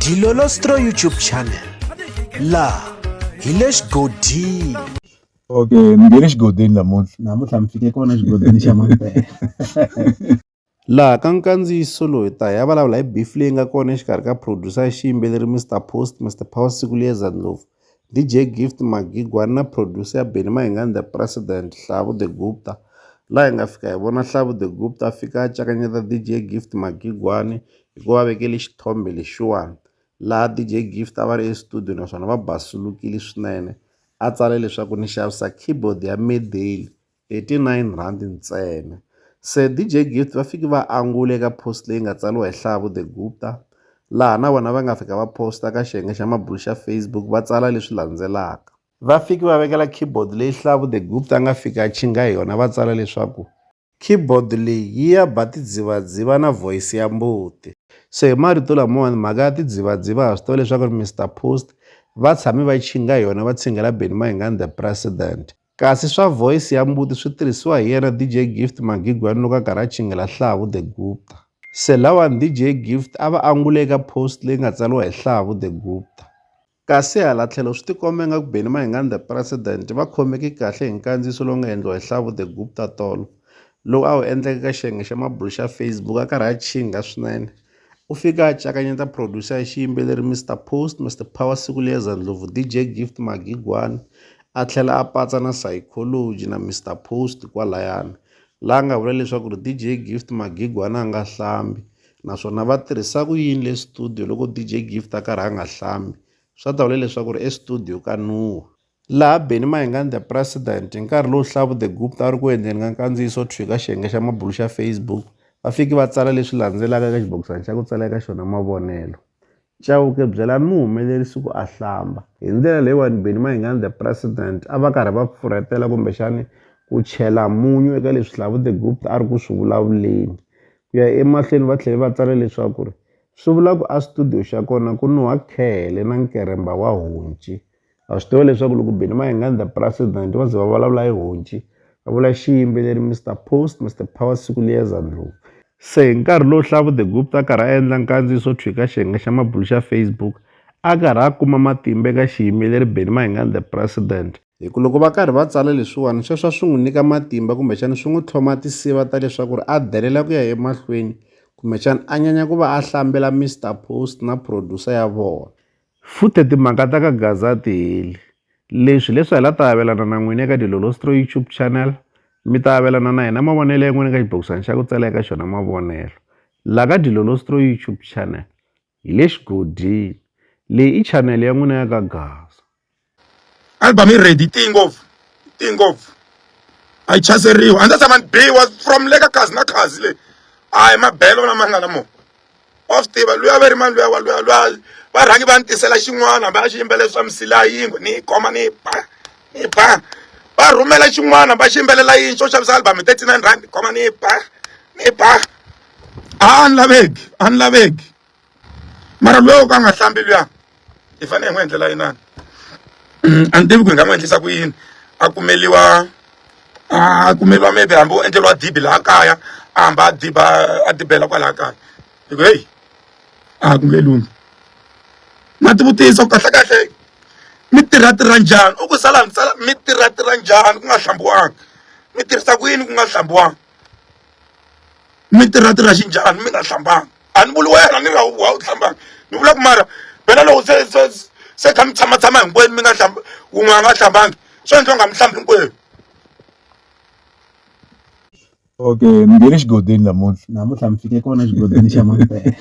Dilolostro YouTube channel laha hi le xigodini. Okay, ni nge le xigodini namuntlha. Namuntlha mi fike kona xigodini xa mampela. Laha ka nkandziyiso lowu hi ta ya vulavula hi beef leyi nga kona exikarhi ka producer ya xiyimbeleri Mr Post, Mr Power Sikuliyeza Ndlovu, DJ Gift Magigwana na producer ya Benny Mayengani The President Hlavu The Gupta. Laha hi nga fika hi vona Hlavu The Gupta a fika a cakanyeta DJ Gift Magigwani hi ku va vekele xithombe lexiwani laha DJ Gift a va ri estudio naswona va basulukile swinene a tsale leswaku ni xavisa keyboard ya Medeli R39 ntsena. Se DJ Gift va fike va angula eka post leyi nga tsariwa hi Hlavu The Gupta laha na vona va nga fika va posta ka xiyenge xa mabulo xa Facebook va tsala leswi landzelaka. Va fike va vekela keyboard leyi Hlavu The Gupta a nga fika a chinga hi yona va tsala leswaku keyboard leyi yi ya ba tidzivadziva na voice ya mbuti. Se hi marito lamawani mhaka ya tidzivadziva ha swi tiva leswaku ri Mister Post va tshame va chinga hi yona va tshingela Benny Mayengani The President. Kasi swa voice ya mbuti swi tirhisiwa hi yena DJ Gift Magigwani loko a karhi a chingela Hlavu The Gupta. Se lawani DJ Gift a va angule eka post leyi nga tsariwa hi Hlavu The Gupta. Kasi hala tlhelo swi tikomba ingaku Benny Mayengani The President va khomeki kahle hi nkandziyiso lowu nga endliwa hi Hlavu The Gupta tolo, lowu a wu endleke ka xiyenge xa mabulo xa Facebook a karhi a chingha swinene. U fike a cakanyeta producer ya xiyimbeleri Mister Post, Mister Power Sikuliyeza Ndlovu, DJ Gift Magigwani a tlhela a patsa na Sayicology na Mister Post kwalayani laha a nga vula leswaku ri DJ Gift Magigwani a nga hlambi naswona va tirhisa ku yini le studio loko DJ Gift a karhi a nga hlambi swa ta vula leswaku ri estudio ka nuha. Laha Benny Mayengani The President hi nkarhi lowu Hlavu The Gupta a ri ku endleni ka nkandziyiso thwi ka xiyenge xa mabulo xa Facebook va fiki va tsala leswi landzelaka eka xibokisana xa ku tsala eka xona mavonelo. Chauke byelani muhumelerisi ku a hlamba. Hi ndlela leyiwani Benny Mayengani The President a va karhi va pfurhetela kumbexani ku chela munyu eka leswi Hlavu The Gupta a ri ku swi vulavuleni. Ku ya emahlweni va tlhele va tsala leswaku ri swi vula ku a studio xa kona ku nuha khehele na nkeremba wa honci. Ha swi tiva leswaku loko Benny Mayengani the President va ze va vulavula hi honci va vula xiyimbeleri Mister Post Mister Power Sikuliyeza Ndlovu. Se hi nkarhi lowu Hlavu The Gupta a karhi a endla nkandziyiso thwi ka xiyenge xa mabulo xa Facebook a karhi a kuma matimba eka xiyimbeleri Benny Mayengani the President. Hi ku loko va karhi va tsala leswiwani sweswo a swi n'wi nyika matimba kumbexana swi n'wi tlhoma tinsiva ta leswaku ri a delela ku ya emahlweni kumbexana a nyanya ku va a hlambela Mister Post na producer ya vona. Futhe timhaka ta ka Gaza a ti heli. Leswi leswi hi la ta avelana na n'wina eka Dilolostro YouTube channel. Mi ta avelana na hina mavonelo ya n'wina eka xibokisana xa ku tsala eka xona mavonelo. La ka Dilolostro YouTube channel hi le xigodini. Leyi i channel ya n'wina ya ka Gaza. Album yi ready yi tiyi ngopfu yi tiyi ngopfu a yi chaseriwi a ndzi tshama ni biwa from le ka khazi na khazi le a hi mabelo lama nga na mo wa swi tiva luya ve ri mani luya wa luya luya va rhangi va ni tisela xin'wana hambi a xi yimbelele swa misila yingwe ni yi khoma ni yi ba ni yi ba va rhumela xin'wana va xi yimbelela yini xo xavisa album hi 39 rand khoma ni yi ba ni yi ba a ni laveki a ni laveki mara luya wo ka a nga hlambi luya hi fanele hi n'wi endlela yinani a ni tivi ku hi nga n'wi endlisa ku yini a kumeliwa a kumeliwa maybe hambi u endleriwa dibi laha kaya a hamba a diba a dibela kwalaha kaya hi ku heyi a ku nge lunghi na tivutisa kahle kahle mi tirha tirha njhani u ku sala sala mi tirha tirha njhani ku nga hlambiwanga mi tirhisa ku yini ku nga hlambiwanga mi tirha tirha xinjhani mi nga hlambanga a ni vuli wena ni ri a wu hlambanga ni vula ku mara phela loko se se se kha mi tshama tshama hinkwenu mi nga hlambi wun'we a nga hlambangi swi endla u nga mi hlambi hinkwenu. Okay, mi nge le xigodini namuntlha. Namuntlha mi fike kona xigodini xa mampela.